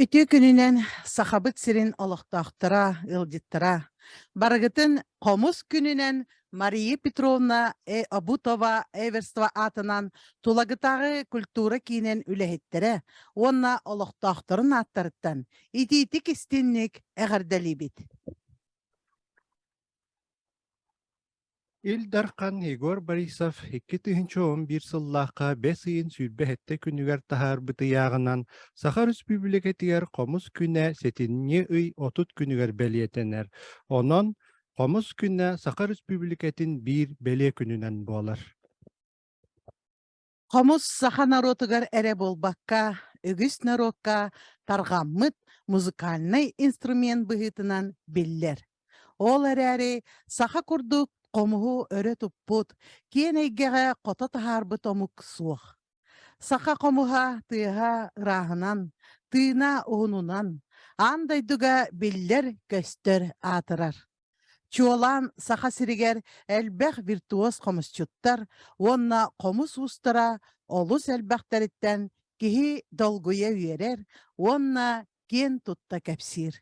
Үтүө күнүнэн Сахабыт сирин олохтоохторо, ыалдьыттара! Барыгытын Хомус күнүнэн Мария Петровна Обутова Эверство аатынан Тулагытааҕы культура киинин үлэһиттэрэ уонна олохтоохторун ааттарыттан итиитик истинник эҕэрдэлиибит! Ил Дархан Егор Борисов 2011 сыллаахха бэс ыйын 27 күнүгэр таһаарбыт ыйааҕынан Саха Өрөспүүбүлүкэтигэр Хомус күнэ сэтинньи ый 30 күнүгэр бэлиэтэнэр. Онон Хомус күнэ Саха Өрөспүүбүлүкэтин биир бэлиэ күнүнэн буолар. Хомус саха норуотугар эрэ буолбакка, үгүс норуокка тарҕаммыт музыкальнай инструмент быһыытынан биллэр. Ол эрээри саха курдук хомуһу өрө туппут, киэн эйгэҕэ хото таһаарбыт омук суох. Саха хомуһа тыаһа ырааһынан, тыына уһунунан аан дойдуга биллэр-көстөр аатырар. Чуолаан Саха сиригэр элбэх виртуоз хомусчуттар уонна хомус уустара олус элбэхтэриттэн киһи долгуйа үөрэр уонна киэн тутта кэпсиир.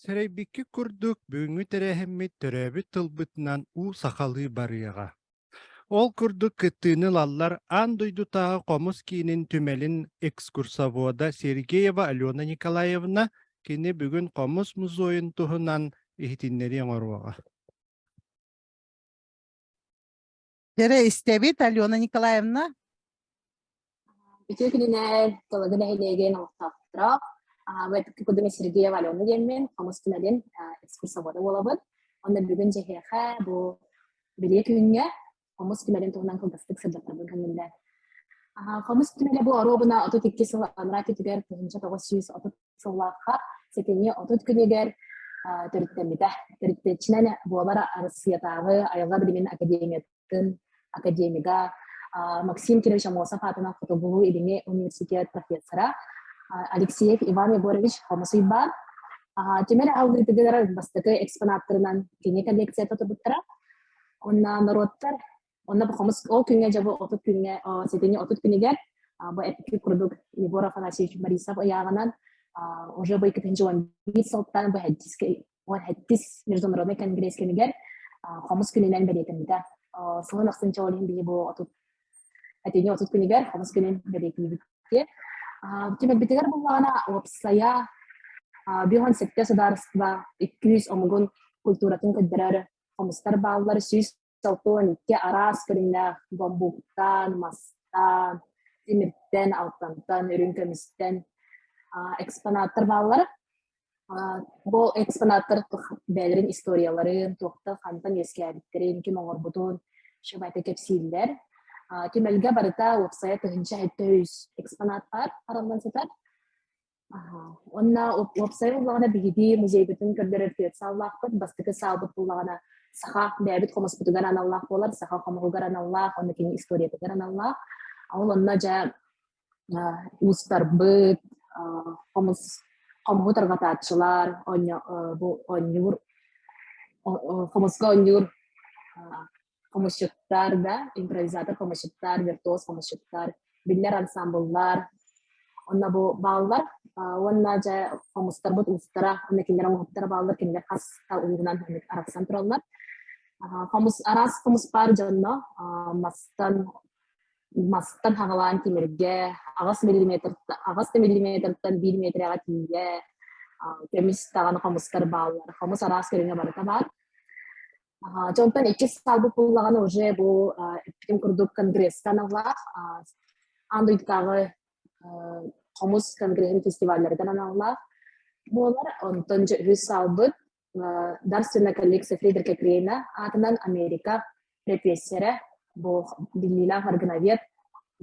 Сэрэйбиккит курдук, бүгүҥҥү тэрээһиммит төрөөбүт тылбытынан уу сахалыы барыаҕа. Ол курдук кыттыыны ылаллар Аан дойдутааҕы хомус киинин түмэлин экскурсовода Сергеева Алена Николаевна, кини бүгүн хомус музейын туһунан иһитиннэрии оҥоруоҕа. Дьэрэ истэбит, Алена Николаевна. Үтүө күнүнэн Тулагы нэһилиэгин олохтоохторо Кудуми Сергеева Алена диэммин, хомус түмэлин экскурсовода буолабын. Онно бүгүн дьэһиэхэ бу бэлиэ күҥҥэ хомус түмэлин туһунан кылгастык сырдатарбын көҥүллээн. Хомус түмэлэ бу оруобуна 32 сыл анараа өттүгэр 1930 сыллаахха сэтинньи 30 күнүгэр төрүттэммитэ. Төрүттээччинэн буолар Арассыыйатааҕы айылҕа билимин академиятын академига Максим Кирович Аммосов аатынан Хотугулуу Илиҥҥи университет профессора Алексеев Иван Егорович Хомус Уйбаан түмэл аһыллыытыгар бастакы экспонаттарынан кини коллекцията турбуттара. Онно норуоттар онно бу хомус ол күҥҥэ дьэ бу 30 күҥҥэ сэтинньи 30 күнүгэр бу эпики курдук Егор Афанасьевич Борисов ыйааҕынан уже бу 2011 сылтан бу 17 международный конгресс кэмигэр хомус күнүнэн бэлиэтэммитэ. Сылын ахсын ол иһин биһи бу 30 этини 30 күнүгэр хомус күнүн бэлиэтиибит. Түмэлбитигэр буллаҕына уопсайа 57 судаарыстыба 200 омугун культуратын көрдөрөр хомустар бааллар 162 араас көрүҥнээх бамбуктан, мастан, тимиртэн, алтантан, үрүҥ көмүстэн экспонаттар бааллар. Бу экспонаттар бэйэлэрин историяларын, туохтан хантан үөскээбиттэрин, ким оҥорбутун шыбайта кэпсииллэр. Түмэлгэ барыта уопсайа 1700 экспонат баар хараллан сытар. Уонна уопсайа буоллаҕына биһиги музейбытын көрдөрөр түөрт сааллаахпыт. Бастакы саалбыт буоллаҕына саха бэйэбит хомуспутугар аналлаах буолар, саха хомуһугар аналлаах, уонна кини историятыгар аналлаах. Ол онно дьэ уустарбыт, хомус хомуһу тарҕатааччылар, бу оонньуур хомуска оонньуур хомусчуттар да, импровизатор хомусчуттар, виртуоз хомусчуттар, биллэр ансамбллар онно бу бааллар. Уонна дьэ хомустарбыт уустара, уонна кинилэр оҥоһуктара бааллар, кинилэр хас да ууһунан арахсан тураллар. Хомус араас хомус баар дьонно мастан мастан хаҕалаан тимиргэ 8 миллиметр 8 миллиметртан 1 метрэҕэ тиийэ көмүс даҕаны хомустар бааллар. Хомус араас көрүҥэ барыта баар. Дьонтон иккис саалбыт буллаҕына уже бу эппитим курдук конгресска аналлаах аан дойдутааҕы хомус конгреһын фестивалларыгар аналлаах буолар. Онтон дьэ үһүс саалбыт дарственная коллекция Фредерика Крейна аатынан Америка профессора, бу биллиилээх органовед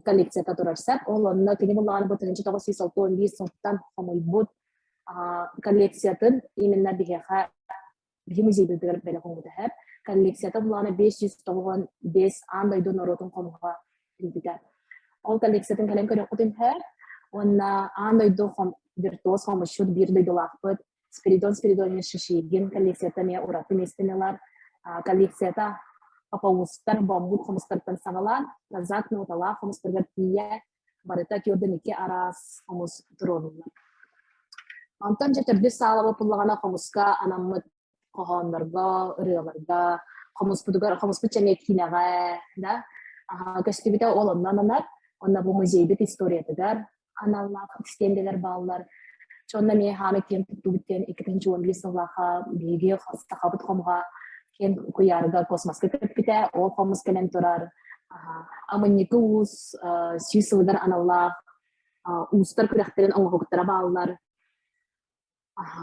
коллекцията турар сап. Ол онно кини буллаҕына бу 1961 сылтан хомуйбут коллекциятын именно биһиэхэ биһи музейбытыгар бэлэх оҥоһута Коллекцията буллаҕына 595 аан дойду норуотун хомуһа киирбитэ. Ол коллекциятын кэлэн көрүөххүтүн һэ. Уонна аан дойду виртуоз хомусчут биир дойдулаахпыт. Спиридон Спиридонович Шишигин коллекцията эмиэ ураты миэстэни ылар. Коллекцията папаустар, бомбут хомустартан саҕалаан, казак ноталаах хомустарыгар тиийэ барыта түөрдэн икки араас хомус туруоруллар. Онтон дьэ төрдүс саалаба пуллаҕына хомуска анаммыт хоһооннорго, ырыаларга, хомуспутугар хомуспут чэмиэ киинэҕэ да көстүбүтэ ол онно ананар. Онно бу музейбит историятыгар аналлаах стендэлэр бааллар. Чонно эмиэ хаамай киэн туттубут диэн 2011 сыллаахха биһиги сахабыт хомуһа киэн куйаарга космоска көппүтэ, ол хомус кэлэн турар. Амынньыкы уус сүүс сылыгар аналлаах уустар күрэхтэрин оҥоһуктара бааллар.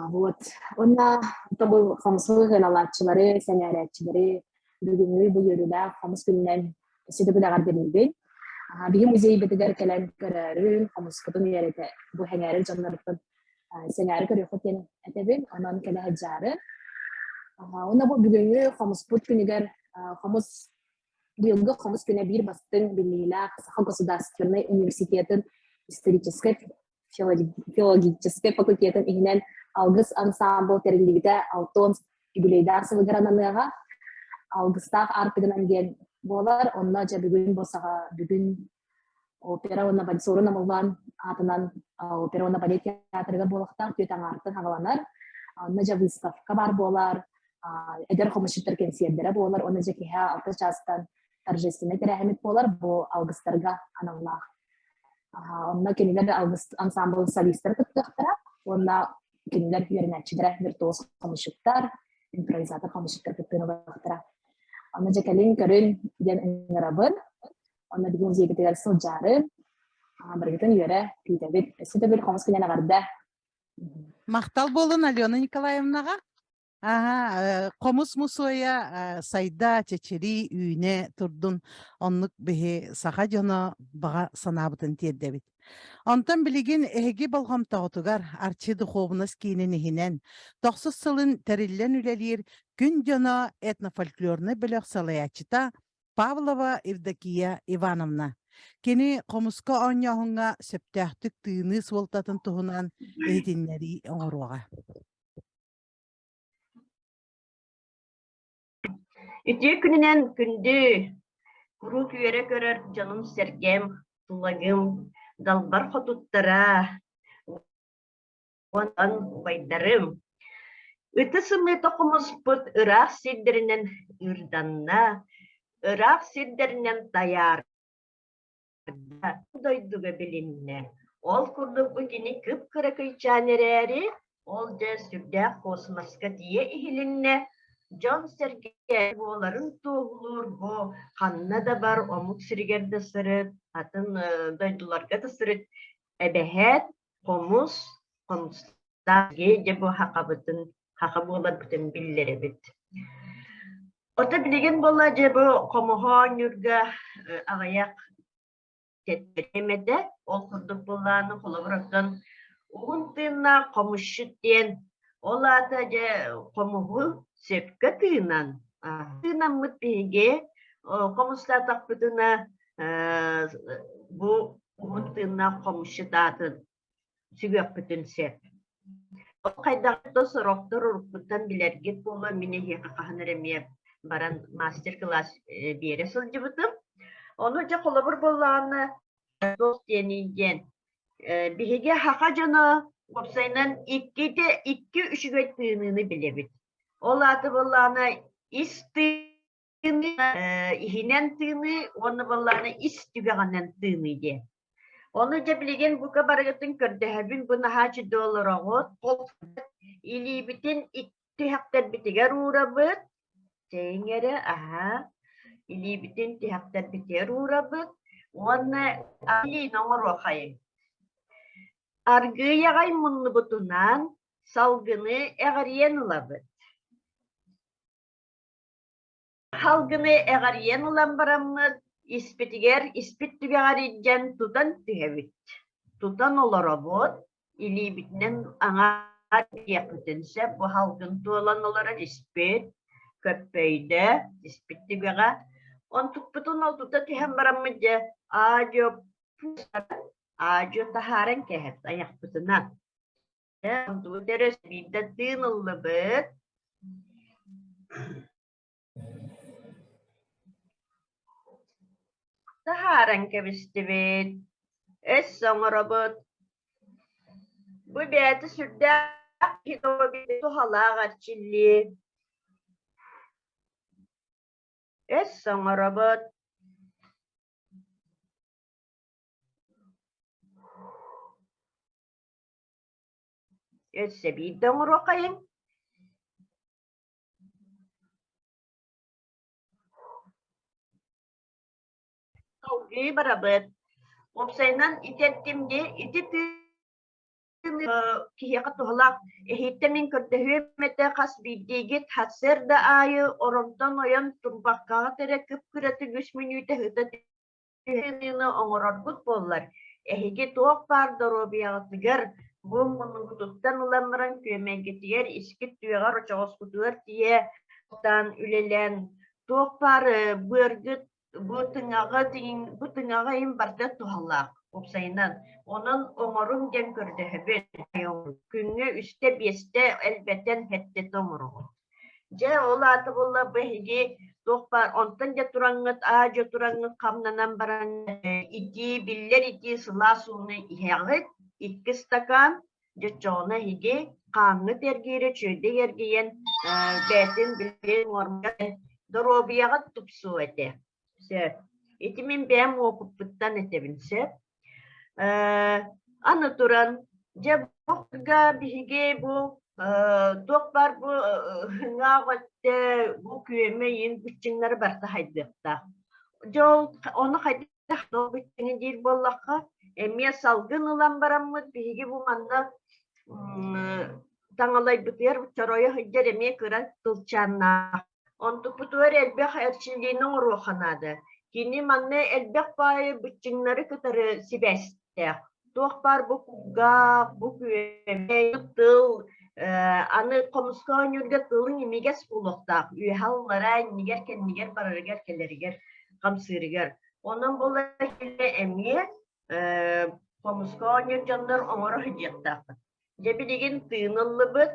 Вот. Уонна бу хомусу ыһыалааччылары, сэҥээрээччилэри бүгүҥҥү бу үөрүүлээх хомус күнүнэн өссө да эҕэрдэлиибин. Биһи музейбытыгар кэлэн көрөөрүн, хомускутун үөрэтэ бу сэҥээрэр дьоннорбутун сэҥээрэ көрүөххүт диэн этэбин. Онон кэлэ сылдьаары. Уонна бу бүгүҥҥү хомуспут күнүгэр хомус быйылгы хомус күнэ биир бастыҥ биллиилээх Саха государственнай университетын историческай филологическай факультетын иһинэн Алгыс ансаамбыл тэриллибитэ алтон юбилейдаах сылыгар ананыаҕа. Алгыстаах аартыгынан диэн буолар. Онно дьэ бүгүн бу саҕа бүгүн опера уонна Суорун Омоллоон аатынан опера уонна балет театрыгар буолуохтаах түөрт аҥаартан саҕаланар. Онно дьэ выставка баар буолар, эдэр хомусчуттар кэнсиэрдэрэ буолар. Уонна дьэ киэһэ алта чаастан торжественнай тэрээһиммит буолар. Бу алгыстарга аналлаах. Онно кинилэр алгыс ансаамбыл солистара кыттыахтара уонна кинилэр үөрэнээччилэрэ виртуоз хомусчуттар, импровизатор хомусчуттар кыттыыны ылыахтара. Онно дьэ кэлин көрүн диэн ыҥырабын. Онно бүгүн музейбитигэр сылдьаары барыгытын үөрэ күүтэбит. Өссө да бир хомус күнэн эҕэрдэ. Махтал буолун Алена Николаевнаҕа. Аһа, хомус мусуойа сайда, чэчирии, үүнэ турдун. Оннук биһи саха дьоно баҕа санаабытын тиэрдэбит. Онтон билигин эһиги болҕомтоҕутугар Арчы духуобунас киинин иһинэн тохсус сылын тэриллэн үлэлиир Күн дьоно этнофольклорнай бөлөх салайааччыта Павлова Евдокия Ивановна. Кини хомуска оонньооһуҥҥа сөптөөхтүк тыыныы суолтатын туһунан иһитиннэрии оҥоруоҕа. Үтүө күнүнэн күндү, куруук үөрэ көрөр дьонум-сэргэм, тулагым, далбар хотуттара уонна убайдарым. Ытыс ымыыта хомуспут ыраах сирдэринэн ыырданна, ыраах сирдэринэн тайаар дойдуга билиннэ. Ол курдук бу кини кып-кыракыйчаан эрээри, ол дьэ сүрдээх космоска тиийэ иһилиннэ. Дьон-сэргэ буоларын туоһулуур бу ханна да бар омук сиригэр да сырыт, атын дойдуларга да сырыт эбэһээт хомус, хомустаах дьэ бу хахабытын, хаха буоларбытын биллэрэбит. Ото билигин буолла дьэ бу хомуһу оонньуурга аҕыйах тэттэриэм этэ. Ол курдук буоллааны холобур оттон уһун тыыннаах хомусчут диэн ол аата дьэ хомуһу сөпкө тыынан тыынаммыт биһиги хомустаатахпытына бу уһун тыыннаах хомусчут аатын сүгүөхпүтүн сөп. Ол хайдах да сорохтор уруккуттан билэргит буолуо, мин эһиэхэ хаһан эрэ эмиэ баран мастер-класс биэрэ сылдьыбытым. Ону дьэ холобур буоллаҕына туох диэний диэн биһиги саха дьоно уопсайынан иккитэ икки үчүгэй тыыныыны билэбит. Ол аата буоллаҕына ис иһинэн тыыныы уонна буоллаҕына ис түгэҕинэн тыыныы диэн. Ону дьэ билигин бука барыгытын көрдөһөбүн бу наһаа үчүгэй олороҕут. Илиибитин түһэхтэрбитигэр уурабыт. Чэйиҥ эрэ, аһаа. Илиибитин түһэхтэрбитигэр уурабыт уонна илиини оҥоруохайыҥ. Аргыый аҕай муннубутунан салгыны эҕирийэн ылабыт. Салгыны эҕэрийэн ылан бараммыт, испитигэр испит түгэҕэр илдьэн тутан түһэбит. Тутан олоробут, илиибитинэн аҥаар диэхпитин сөп, бу салгын туолан олорор испит, көппөйдө, испит түгэҕэ. Онтукпутун ол тута түһэн бараммыт дьэ аа-дьуо аа-дьуо таһааран кээһэбит айахпытынан. Онтубут эрэ биирдэ тыын ыллыбыт. Таһааран кэбистибит. Өссө оҥоробут. Бу бэйэтэ сүрдээх туһалаах эрчиллии. Өссө оҥоробут. Өссө биирдэ оҥоруоххайыҥ. Салгыы барабыт. Уопсайынан итэрдим дии, ити тыын киһиэхэ туһалаах. Эһииттэн мин көрдөһүөм этэ хас биирдиигит сарсыарда аайы оронтон ойон турбаккаҕыт эрэ кып-кыратык үс мүнүүтэ ыта түһэниини оҥороргут буоллар, эһиги туох баар доруобуйаҕытыгар бу муннугутуттан ылан баран күөмэйгитигэр, искит түгэҕэр очоҕоскутугар тиийэ сатаан үлэлээн туох баар быаргыт бу тыҥаҕа бу тыҥаҕа иһин барыта туһалаах уопсайынан. Онон оҥоруҥ диэн көрдөһөбүн. Күҥҥэ үстэ-биэстэ элбэтэн сэттэтэ оҥороҕут. Дьэ, ол аата буолла бу эһиги туох баар онтон дьэ тураҥҥыт, аа-дьуо тураҥҥыт хамнанан баран итии, биллэр итии сылаас ууну иһэҕит, икки стакан, дьэ оччоҕуна эһиги хааҥҥыт эргиирэ үчүгэйдик эргийэн, бэйэтин билигин доруобуйаҕыт тупсуо этэ. Сөп. Ити мин бэйэм уопуппуттан этэбин, сөп. Э, аны туран, дьэ бу биһиги бу туох баар бу ыһыҥаах өттө, бу күөмэ иин быччыҥнары барыта хайдыахтаах. Дьэ ол ону хайдах быччыҥы диир буоллахха, эмиэ салгын ылан бараммыт биһиги бу манна таҥалайбытыгар чоройо сылдьар эмиэ кыра тылчааннаах Онтукпутугар элбэх эрчиллиини оҥоруохха наада. Кини манна элбэх баайы быччыҥнары кытары сибээстээх. Туох баар бу кулгаах, бу күөмэй, тыл, аны хомуска оонньуурга тылыҥ имигэс буолуохтаах. Үөһэ аллараа иннигэр-кэннигэр барарыгар-кэлэригэр, хамсыырыгар. Онон буолар эмиэ хомуска оонньуур дьоннор оҥоро сылдьыахтаахпыт. Дьэ билигин тыын ыллыбыт,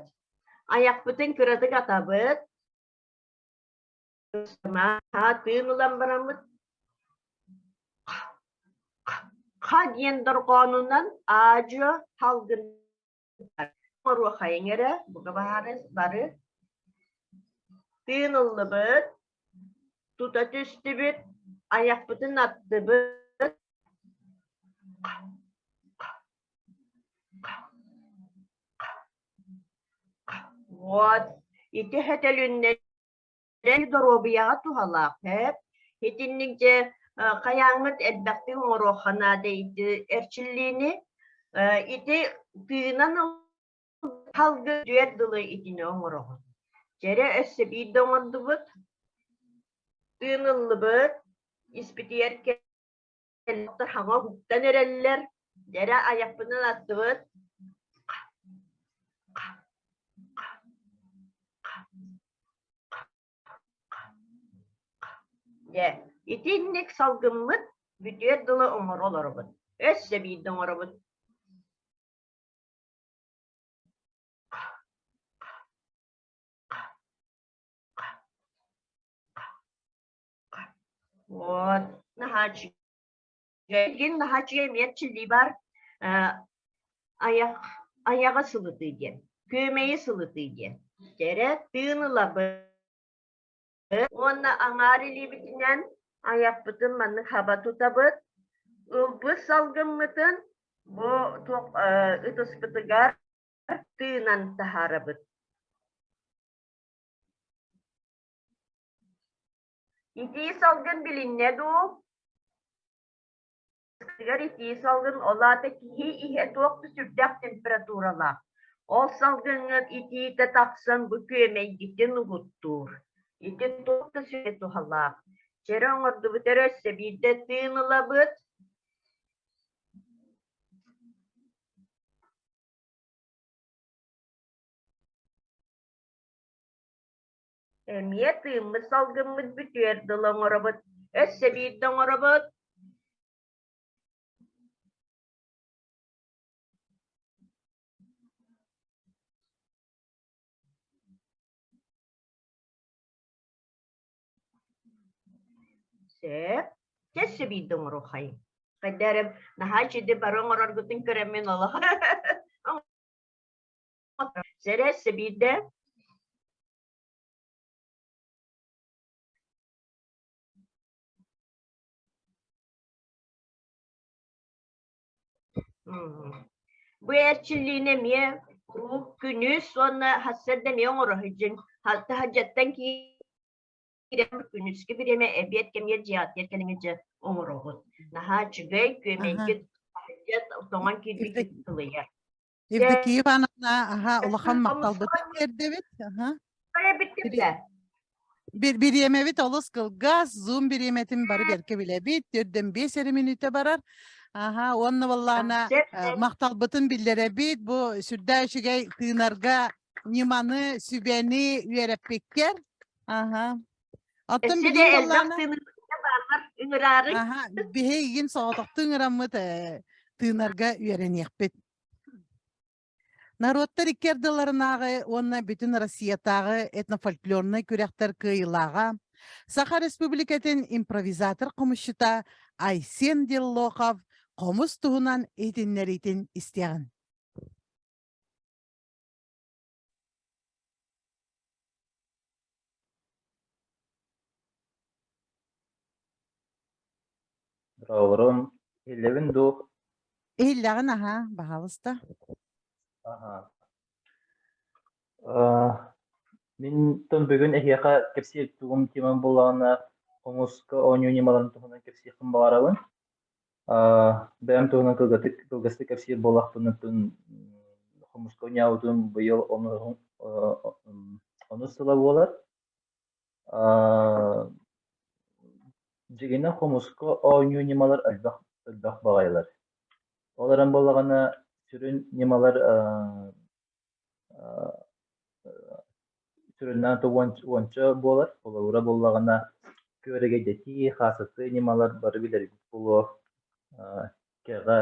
айахпытын кыратык атабыт, тыын ылан бараммыт ха диэн дорҕоонунан аа-дьуо салгын оруохайыҥ эрэ бука баары бары тыын ыллыбыт тута түстүбүт айахпытын аттыбыт Вот ити сөтөлүннэрэн доруобуйаҕа туһалаах һээп. Итинник дьэ хайааҥҥыт элбэхтик оҥоруохха наада ити эрчиллиини. Ити тыынан салгыы түөр дылы итини оҥороҕут. Дьэрэ өссө биирдэ оҥордубут. Тыын ыллыбыт, испитигэр хаҥа уһуктан эрэллэр, дьэрэ айахпынан аттыбыт. Дьэ, итинник салгыммыт бүтүөр дылы оҥоро олоробут. Өссө биирдэ оҥоробут. Вот, наһаа үчүгэй. Наһаа үчүгэй эмиэ эрчиллии баар. Айах, айаҕы сылытыы диэн, күөмэйи сылытыы диэн. Дьэрэ тыын ылабыт уонна аҥаар илиибитинэн айахпытын маннык хаба тутабыт. Ылбыт салгыммытын бу туох ытыспытыгар тыынан таһаарабыт. Итии салгын билиннэ дуу? Итии салгын ол аата киһи иһэ туох да сүрдээх температуралаах. Ол салгыҥҥыт итиитэ тахсан бу күөмэйгитин угуттуур. Ити туох да сүрэ туһалаах. Чэрэ оҥордубут эрэ өссө биирдэ тыын ылабыт. Эмиэ тыыммыт салгыммыт бүтүөр дылы оҥоробут, өссө биирдэ оҥоробут. Сөп. Чэ, өссө биирдэ оҥоруоххайыҥ. Хайда эрэ наһаа үчүгэй бары оҥороргутун көрөммүн олох Сэрэ өссө биирдэ. Бу эрчиллиини эмиэ куруук күнүс уонна сарсыарда эмиэ оҥоро сылдьыҥ. Таһырдьаттан киирэн күнүскү бириэмэ эбиэт кэмигэр дьиэҕитигэр кэлиҥҥит дьэ оҥороҕут. Наһаа үчүгэй, күөмэйгит таһырдьа тоҥон киирбиккит сылыйар. Евдокия Ивановна, аха, улахан махталбытын тиэрдэбит. Аха. Бириэмэбит олус кылгас, Zoom бириэмэтин бары бэркэ билэбит, төрдөн биэс эрэ мүнүүтэ барар. Аха, уонна буоллаҕына махталбытын биллэрэбит, бу сүрдээх үчүгэй тыынарга ньыманы, сүбэни үөрэппиккэр. Аха. Оттон Өссө де билигин элбэх буоллаҕына тыыныыта бааллар ыҥыраары. Аха, биһигин соҕотохтуу ыҥыраммыт тыынарга үөрэниэхпит. Народтар икки ардыларынааҕы уонна бүтүн Россиятааҕы этнофольклорнай күрэхтэр кыайыылааҕа, Саха Республикатын импровизатор хомусчута Айсен Деллохов хомус туһунан иһитиннэриитин истиэҕин. Дорооборум, иһиллэбин дуу? Иһиллэҕин аһаа, баһаалыста. Аһаа. Мин тон бүгүн эһиэхэ кэпсиир тугум темам буоллаҕына хомуска оонньуу ньымаларын туһунан кэпсиэхпин баҕарабын. Бэйэм туһунан кылгатык кылгастык кэпсиир буоллахпына хомуска оонньообутум быйыл онус сыла буолар. Дьиҥинэн хомуска оонньуу ньымалар элбэх элбэх баҕайылар. Ол эрэн буоллаҕына сүрүн ньымалар сүрүннээн уонча буолар. Холобура буоллаҕына күөрэгэйдэтии, хаасатыы ньымалар бары билэрбит буолуо. Кэҕэ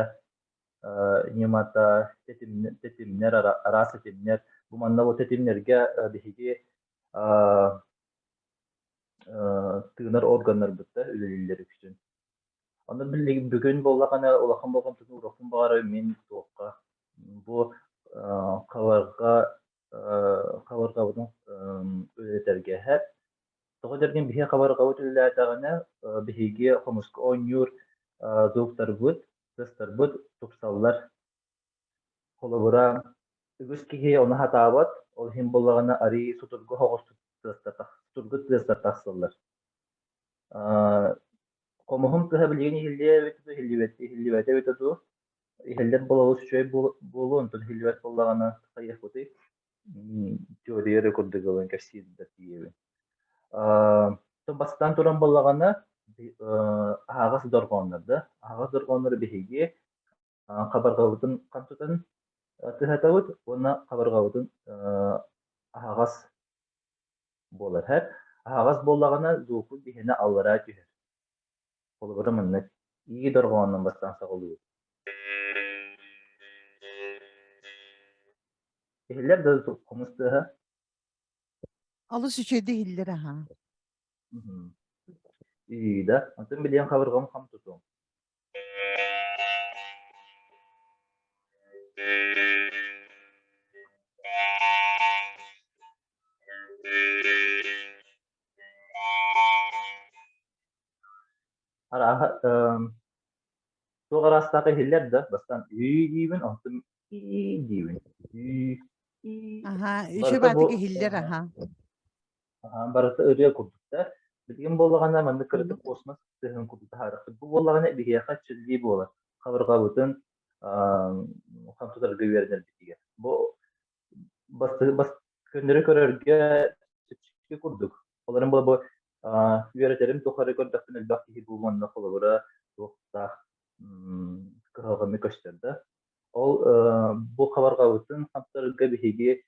ньымата, тэтимнэр, араас тэтимнэр. Бу манна бу тэтимнэргэ биһиги тыынар органнарбыт да үлэлииллэр үксүн. Онно билигин бүгүн буоллаҕына улахан болҕомтону уруохпун баҕарар мин туохха бу хабарҕа хабарҕабытын үлэлэтэргэ Тоҕо диэн биһиги хабарҕабыт үлэлээтэҕинэ биһиги хомуска оонньуур звуктарбыт, тыастарбыт тупсаллар. Холобура, үгүс киһи ону сатаабат, ол иһин буоллаҕына арыый судургу соҕус судургу тыастар тахсаллар. Хомуһум тыһа билигин иһиллиэ эбитэ дуу, иһиллибэтэ эбитэ дуу, иһиллэр буола олус үчүгэй буолуо, онтон иһиллибэт буоллаҕына хайыахпытый, теория эрэ курдук ылан кэпсиирбэр тиийэбин. Бастаан туран буоллаҕына, аһаҕас дорҕооннор да, аһаҕас дорҕооннору биһиги хабарҕабытын хам тутан тыһатабыт уонна хабарҕабытын аһаҕас буолар. Аһаҕас буоллаҕына звукпут биһиэнэ аллараа түһэр. Холобура маннык ии дорҕоонунан бастаан саҕалыыр. Иһиллэр да хомус тыаһа? Олус үчүгэйдик иһиллэр аһаа. Ии да, онтон билиэн хабырҕам хам тутуом. Арааһа, туох араастаах иһиллэр да, бастаан ыы диибин, онтон ии диибин. Ыы, ии. Аһаа, үчүгэй Барыта бу баатык иһиллэр аһаа. Барыта ырыа курдук да. Билигин буоллаҕына маннык кыратык космос тыаһын курдук таһаарыахпыт. Бу буоллаҕына биһиэхэ чөллүү буолар. Хабырҕабытын хам тутарга үөрэнэрбитигэр. Бу бас көннөрү көрөргө чэпчэки курдук. Олорон буола бу үөрэтэрим тухары көрдөхпүнэ элбэх киһи бу уонна холобура туохтаах кыһалҕаны көстөр да. Ол бу хабарҕабытын хамсарга биһиги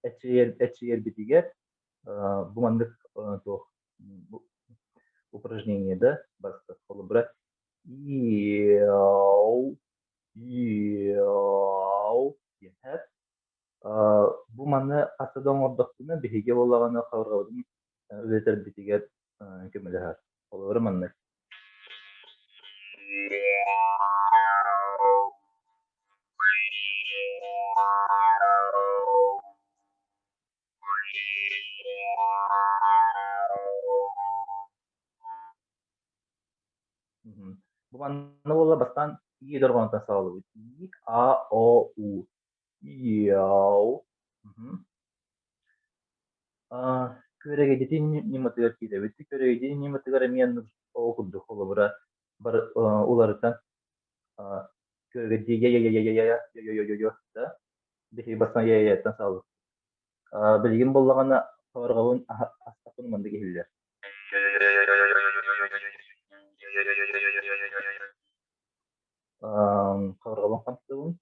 эчийэрбитигэр бу маннык туох упражнение да барыста холобура иау иау диэн бу маны хаста да оҥордохпуна биһиги буоллаҕына хабарҕабытын үлэтэрбитигэр. көмөлөһөр. Холобура маннык. Бу манна буолла бастаан И дорҕоонтон саҕалыыбыт. И, А, О, У. Иау. Күөрэгэйдитин ньыматыгар киирэбит. Күөрэгэйдитин ньыматыгар эмиэ ол курдук холобура бары уларытан күөрэгэйдии я-я-я-я-я-я йо-йо-йо-йо да биһиги бастаан я-я-яттан саҕалыыр. Билигин буоллаҕына хабарҕабын астахпын маннык иһиллэр. Хабарҕабын хамсыыбын.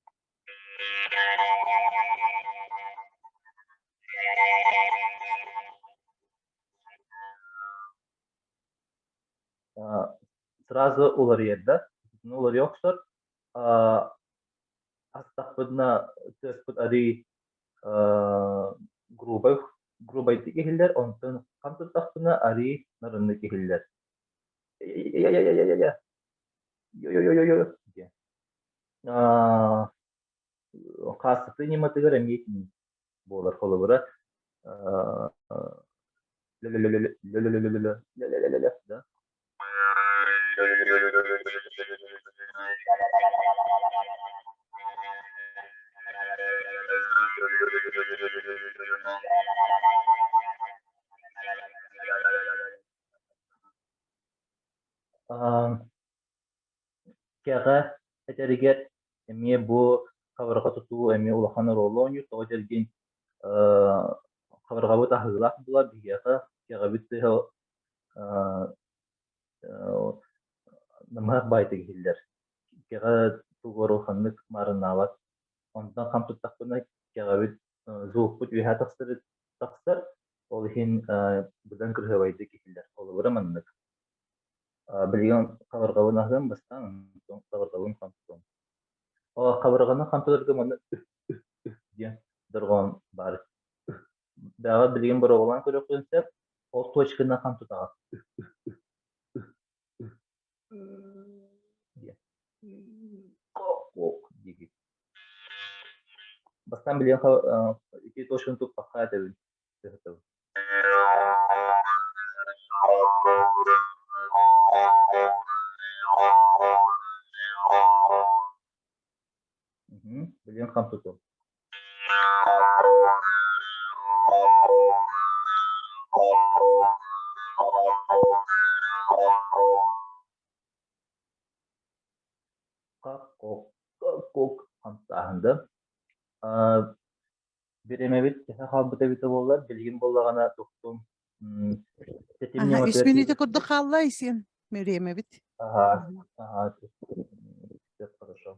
Сразу уларыйар да, уларыйа охсор. Астахпытына тыаспыт арыый грубай грубайдык иһиллэр, онтон хам туттахпына арыый нарыннык иһиллэр. Йо-йо-йо-йо диэн. Хаастатыы ньыматыгар эмиэ итинник буолар. Холобура, да. Кэҕэ этэригэр эмиэ бу хабарҕа тутуу эмиэ улахан оруолу оонньуур. Тоҕо диэргин хабарҕабыт аһыылаах буолар, биһиэхэ кэҕэбит тыаһа намыһах баайытык иһиллэр. Кэҕэ тугу ханнык маарыннаабат. Онтон хам туттахпына кэҕэбит звукпут үөһэ тахсар, тахсар, ол иһин быдан кырыһыабайдык иһиллэр. Холобура маннык. Билигин хабырҕабын аһыам бастаан, онтон хабырҕабын хантуом. Хабырҕаны хантатарга манна үх үх үх диэн дорҕоон баар. Бэҕэ билигин боруобалаан көрүөххүн сөп. Ол точканы хам тутаҕын. Үх үх үх үх үх диэн. Кок диэки. Бастаан билигин ити точканы туппакка этэбин. Билигин хам тутуом. Как-кок хамсааһын да. Бириэмэбит төһө хаалбыта эбитэ буоллар, билигин буоллаҕына тухтум тэтим Аха, үс ньыматыгар мүнүүтэ курдук хаалла Айсен. Бириэмэбит. Аха, аха, всё хорошо.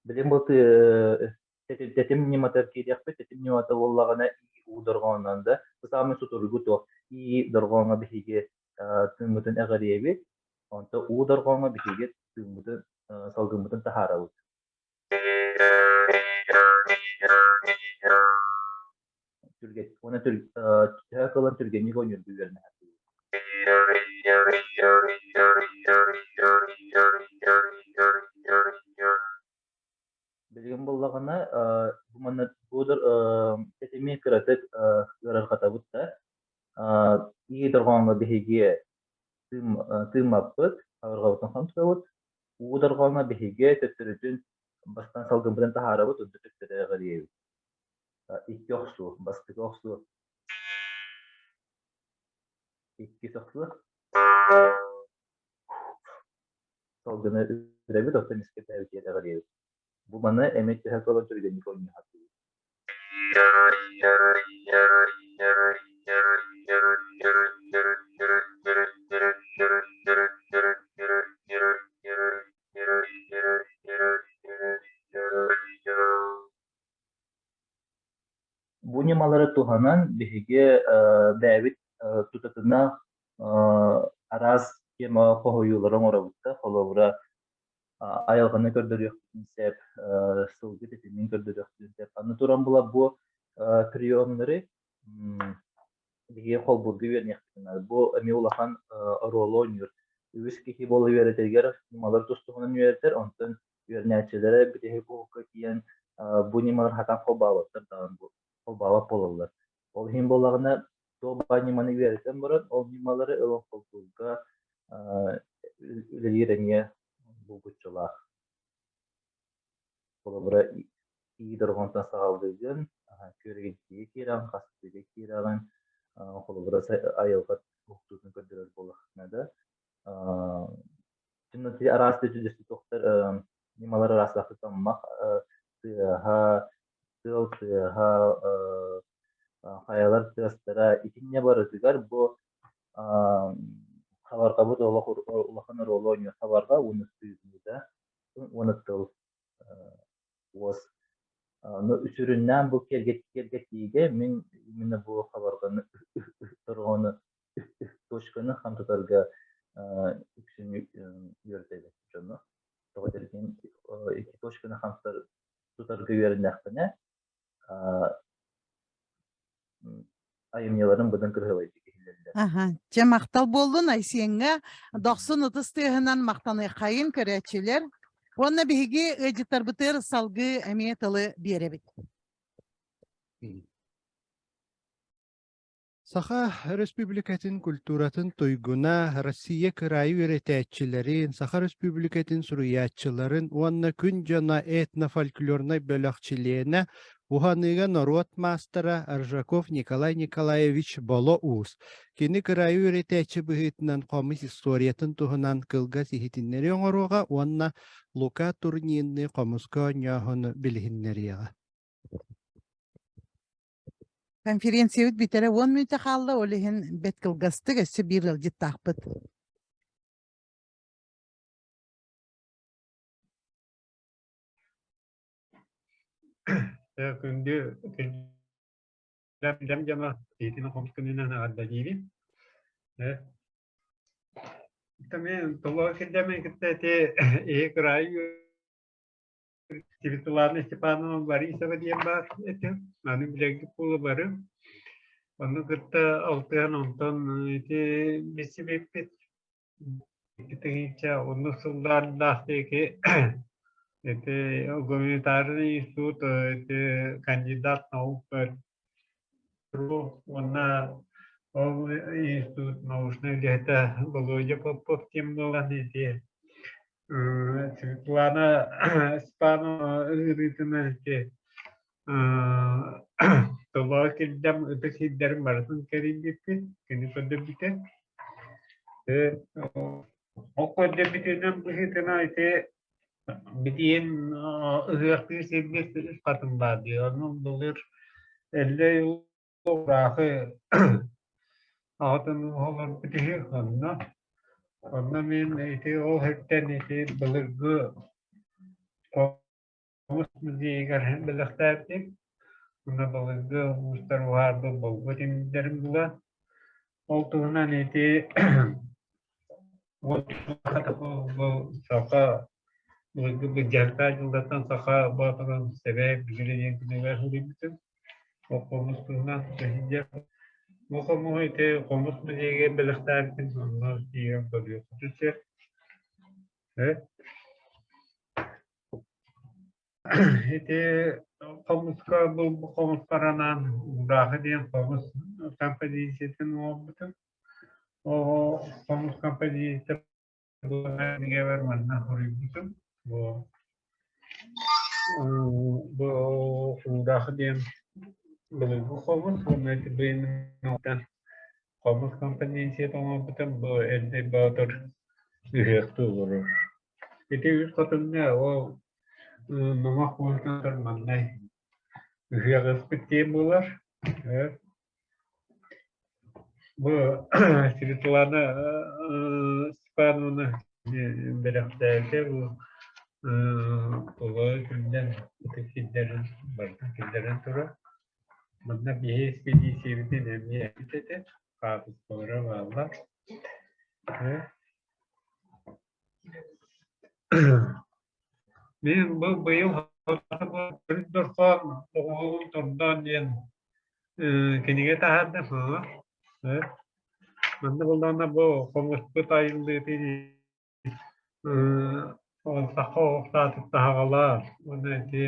Билигин бу тэтим ньыматыгар киириэхпит, тэтим ньымата буоллаҕына и уу дорҕоонунан да, саамай судургу туох и дорҕооҥҥо биһиги тыыммытын эҕэрийэбит, онтон уу дорҕооҥҥо биһиги тыыммытын, салгыммытын таһаарабыт. Түргэн уонна төһө кылан түргэнник оонньуурга үөрэнэ сатыыбын. Билигин буоллаҕына, бу манна бу тэтими кыратык ыарырҕатабыт да, ии дорҕооҥҥо биһиги тыыммаппыт, хабырҕабытын хамсыыбыт, Уу дорҕооҥҥо биһиги төттөрүтүн бастаан салгыммытын таһаарабыт, онтон төттөрү эҕирийэбит. Икки охсуу, бастакы охсуу, иккис охсуу. Салгыны үрэбит, оттон искэ тэбитигэр эҕирийэбит. Бу маны эмиэ төһө кылан түргэнник оонньуу сатыыбыт. Бу ньымалары туһанан биһиги бэйэбит тутатына араас тема хоһуйуулары оҥоробут да, холобура айылҕаны көрдөрүөхпүтүн сөп, сылгы тэтимин көрдөрүөхпүтүн сөп. Аны туран була бу приемнары Биһиги холбуурга үөрэниэхпитин наада. Бу эмиэ улахан оруолу оонньуур. Үгүс киһи буола үөрэтэригэр ньымалар тус-туһунан үөрэтэр, онтон үөрэнээччилэрэ бүтэһик уһукка тиийэн бу ньымалар хатан холбооботтор даҕаны холбообот буолаллар. Ол иһин буоллаҕына, туох баар ньыманы үөрэтэн баран, ол ньымалары ылан холбуурга үлэлиир эмиэ булгуччулаах. Холобура, ии дорҕоонтон саҕалыыгын, күөрэгийдигэ киирэҕин, хастыыга киирэҕин, холобура, айылҕа уһуктуутун көрдөрөр буоллаххына да, араас туохтар ньымалар араастаахтык таммах тыаһа, тыал тыаһа, хайалар тыастара итиннэ барытыгар бу хабарҕабыт олох улахан оруолу оонньуур. Хабарҕа уонна тыыныыта уонна тыл уос. Ну, сүрүннээн бу киэргэтиигэ мин именно бу хабарҕаны дорҕоону точканы хам тутарга үксүн үөрэтэбин дьону. Тоҕо диэн ити точканы хам тутарга үөрэннэхпинэ айымньыларын быдан кыраһыабайдык иһиллэллэр. Аха, чэ махтал буоллун Айсиэҥҥэ дохсун ытыс тыаһынан махтаныаххайын көрөөччүлэр. Уонна биһиги ыалдьыттарбытыгар салгыы эмиэ тылы биэрэбит. Саха Өрөспүүбүлүкэтин культуратын туйгуна, Россия кыраайы үөрэтээччилэрин, Саха Өрөспүүбүлүкэтин суруйааччыларын уонна Күн дьоно этнофольклорнай бөлөх чилиэнэ, уһаныыга норуот маастара Аржаков Николай Николаевич Боло Уус. Кини кыраайы үөрэтээччи быһыытынан хомус историятын туһунан кылгас иһитиннэрии оҥоруоҕа уонна Лука Турнинны хомуска оонньооһуну билиһиннэриэҕэ. Конференциябыт бүтэрэ 10 мүнүүтэ хаалла, ол иһин бэрт кылгастык өссө биир ыалдьыттаахпыт. Күндү күндү дьоно итини хомус күнүнэн эҕэрдэлиибин. Мен толо кирдэмин кытта ити иһи кыраайы Светлана Степановна Борисова диэн баар этим. Аны билэргит буолуо бары. Ону кытта алтыһан онтон ити билсибиппит. Икки оннук сыллардаах диэки ити гуманитарный институт ити кандидат наук уонна ол институт научнай үлэһитэ Володя Попов диэн буолан ити Светлана Степанова ыҥырыытынан ити Тобоҕо кирдэм ытык сирдэрин барытын кэрийбиппит, кини көрдөрбүтэ. Ол көрдөрбүтүнэн быһыытынан ити Билигин ыһыахтыыр сиргэ үс хатыҥ баар дии, ону былыр Эллэй Уураахы аҕатын олорбут үһү онно. Онно мин ити ол сиртэн ити былыргы хомус музейыгар бэлэхтээбитим. Онно былыргы уустар уһаарбыт болгуо тимирдэрин булан, ол туһунан ити Саха былыргы быдьардаах дьыллартан саха боотурун сэбэ бүгүрү диэн күнүгэр суруйбутум. Ол хомус туһунан сылдьар. Бу хомуһу ити хомус музейыгар бэлэхтээбитим, онно тиийэн көрүөххүтүн сөп. Ити хомуска бу хомуспар анаан Уураахы диэн хомус композициятын оҥорбутум. Ол хомус композицията кинигэбэр манна суруйбутум. Бу бу Уураахы диэн былыргы хомус уонна ити быйыл хомус композицията оҥорбутум. Бу Эллэй Боотур ыһыахтыы олорор. Ити үс хотуҥҥа ол номох буолтан маннай ыһыах ыспыт диэн буолар. Бу Светлана Степановна бэлэхтээбитэ бу тула күннэн ытык сирдэрин барытын киллэрэн турар. Манна биһи экспедициябытын эмиэ эппит этэ, хаартыскалара бааллар. Мин бу быйыл Дорхоон оҕоһун тордоон диэн кинигэ таһаардым. Манна буоллаҕына бу хомуспут айыллыытын саха ох таһаҕалаах уонна ити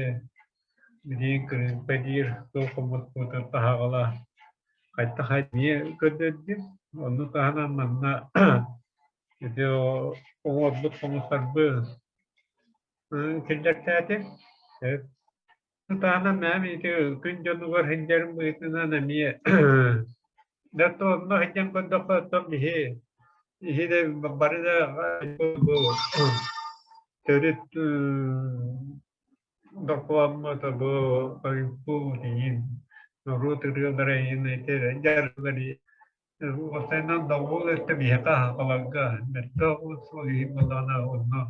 билигин кырыымпа диир тыл хомуспутун таһаҕалаах хайдах эмиэ көрдөрдүм. Ону таһынан манна ити оҥорбут хомустарбын киллэртээтим. Таһынан мэм ити күн дьонугар сылдьарым быһыытынан эмиэ да онно сылдьан көрдөххө оттон биһи иһи да бары да бу төрүт докумуоммут бу хойукку иһин норуот ырыалара иһин ити дьарыктар уопсайынан доҕуол өттө биһиэхэ аһаҕаларга мөлтөх ол иһин буоллаҕына онно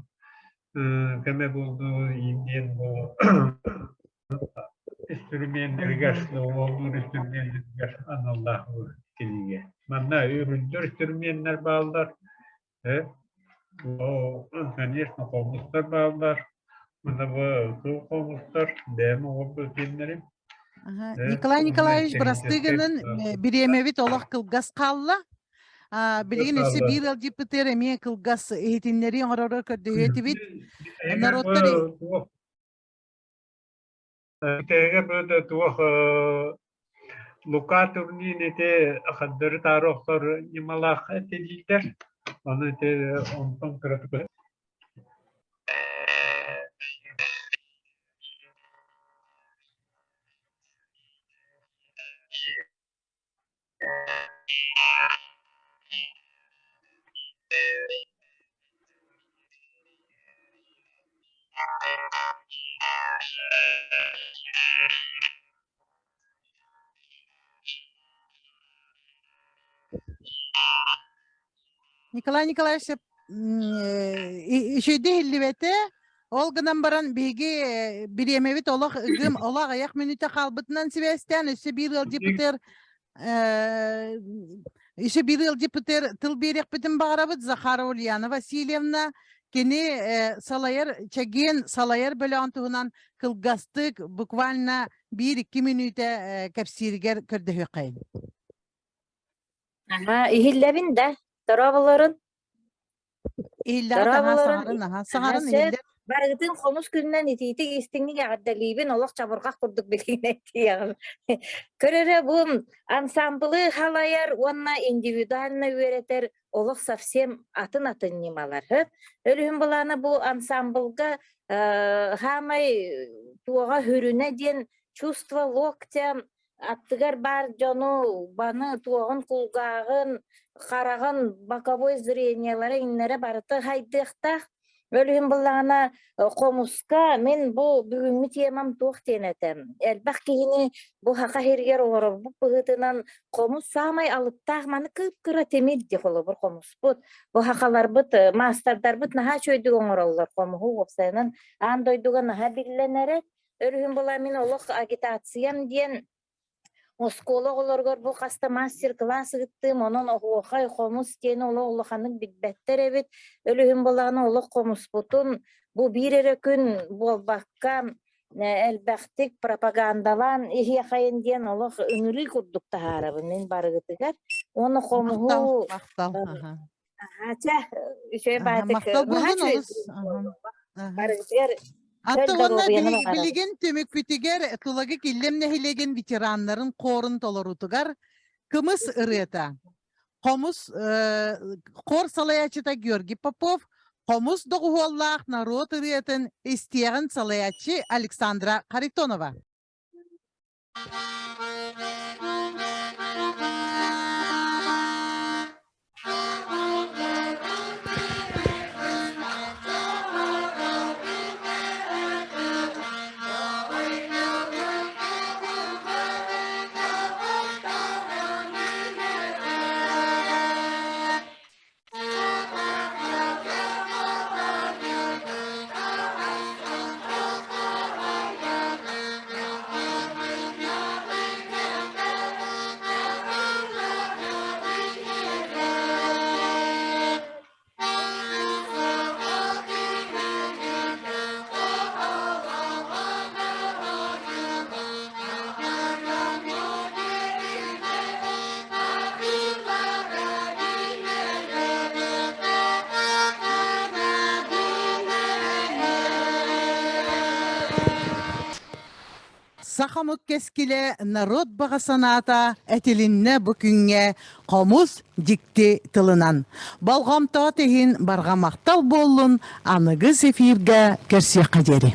көмө буолду диэн бу инструменнэригэр доҕуоллуур инструменнэригэр аналлаах кинигэ. Манна үрүллэр инструменнэр бааллар, конечно, хомустар бааллар. Манна бу кыл хомустар, бэйэм оҥорбут диэннэрим. Николай Николаевич бырастыы гынын бириэмэбит олох кылгас хаалла. Билигин өссө биир ыалдьыппытыгар эмиэ кылгас иһитиннэрии оҥорорго көрдөһүө этибит. Норуоттар Тэгэ бу туох Лука турнин ити хардары таары охсор ньымалаах этилиитэр. Ону ити онтон кыратык Николай Николаевич үчүгэйдик иһиллибэтэ. Ол гынан баран биһиги бириэмэбит олох ыгым, олох аҕыйах мүнүүтэ хаалбытынан сибээстээн өссө биир ыалдьыппытыгар еще биир ыалдьыппытыгар тыл биэриэхпитин баҕарабыт Захарова Ульяна Васильевна кини салайар чэгиэн салайар бөлөҕүн туһунан кылгастык буквально биир-икки мүнүүтэ кэпсииригэр көрдөһүөххэйин. Аха, иһиллэбин да, дорооболорун. Иһиллэҕит аһаа Дорооболорун. саҥарын аһаа саҥарын Аһаа, сөп. иһиллэр. Барыгытын хомус күнүнэн итиитик истиҥник эҕэрдэлиибин, олох чабырҕах курдук билигин этиэҕим. Көрөрө бу ансамблы халайар уонна индивидуально үөрэтэр олох совсем атын-атын ньымалар. Өлүһүн былаана бу ансамблга хаамай туоҕа хүрүнэ диэн чувство локтя аттыгар баар дьону баны туоҕун кулгааҕын хараҕын боковой зрениелара иҥнэрэ барыта хайдыахтаах Өлүһүн буллаҕына хомуска мин бу бүгүҥҥү темам туох диэн этэ элбэх киһини бу саха сиригэр олорорбут быһыытынан хомус саамай алыптаах маны кып-кыра тимир дии холобур хомуспут бу сахаларбыт маастардарбыт наһаа үчүгэйдик оҥороллор хомуһу уопсайынан аан дойдуга наһаа биллэн эрэр Өрүһүн була мин олох агитациям диэн оскуола оҕолоругар бу хаста мастер-класс ыыттым, онон оһуохай, хомус диэн олох улаханнык билбэттэр эбит. Өлүһүн былаана олох хомуспутун бу биир эрэ күн буолбакка элбэхтик пропагандалаан иһиэхэйин диэн олох ыҥырыы курдук таһаарабын мин барыгытыгар. Уонна хомуһу Махтал, махтал. Аха, чэ, үчүгэй баатык. Махтал буолун олус. Барыгытыгар Аты уонна билигин түмүкпүтүгэр Тулагы Киллэм нэһилиэгин ветераннарын хорун толорутугар кымыс ырыата. Хомус хор салайааччыта Георгий Попов, хомус доҕуһуоллаах норуот ырыатын истиэҕин салайааччы Александра Харитонова. Сахамыт кэскилэ народ баҕа санаата этилиннэ бу күҥҥэ хомус дьикти тылынан. Болҕомтоҕут иһин барҕа махтал буоллун, аныгыс эфиргэ көрсүөххэ диэри.